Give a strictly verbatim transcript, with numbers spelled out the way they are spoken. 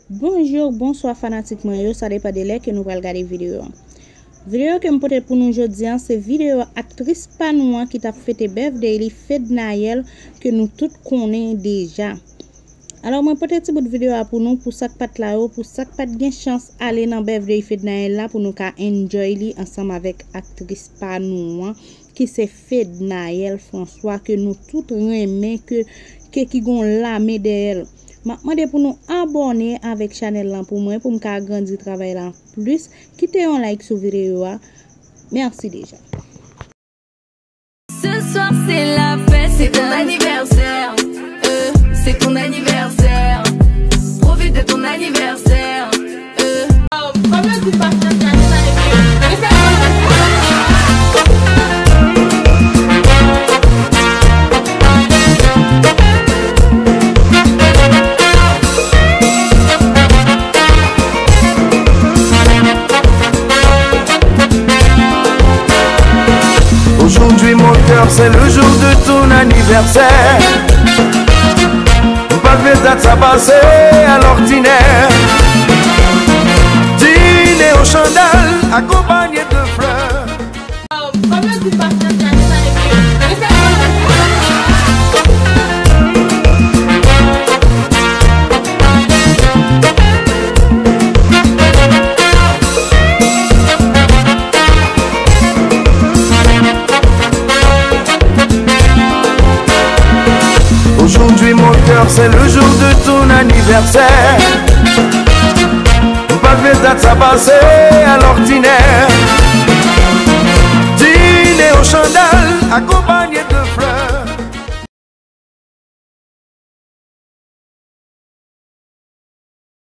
Bonjou, bonswa fanatik mwen yo, sa depann de lè ke nou pral gade videyo an. Videyo ke m pote pou nou jodi an, se videyo aktris pa nou an ki t ap fete birthday li, Fednaelle, ke nou tout konnen deja. Alò, mwen pote ti bout videyo a pou nou, pou sa k pa t la yo, pou sa k pa t gen chans ale nan birthday Fednaelle la, pou nou ka enjoy li ansanm avèk aktris pa nou an, ki se Fednaelle François, ke nou tout renmen, ke, ke ki gon lame dèyè l. M ap mande pou nou abòne avèk chanèl lan pou mwen, pou m ka agrandi travay la plis. Kite yon like sou videyo a. Mèsi deja. Ce soir c'est la fête, c'est ton anniversaire. Euh, c'est ton anniversaire. Profite de ton anniversaire. Euh. Aujourd'hui, mon cœur, c'est le jour de ton anniversaire. M pa vle dat sa pase à l'ordinaire. Dîner aux chandelles, accompagné de fleurs. Aujourd'hui, mon cœur, c'est le jour de ton anniversaire. M pa vle dat sa pase à l'ordinaire. Dîner aux chandelles, accompagné de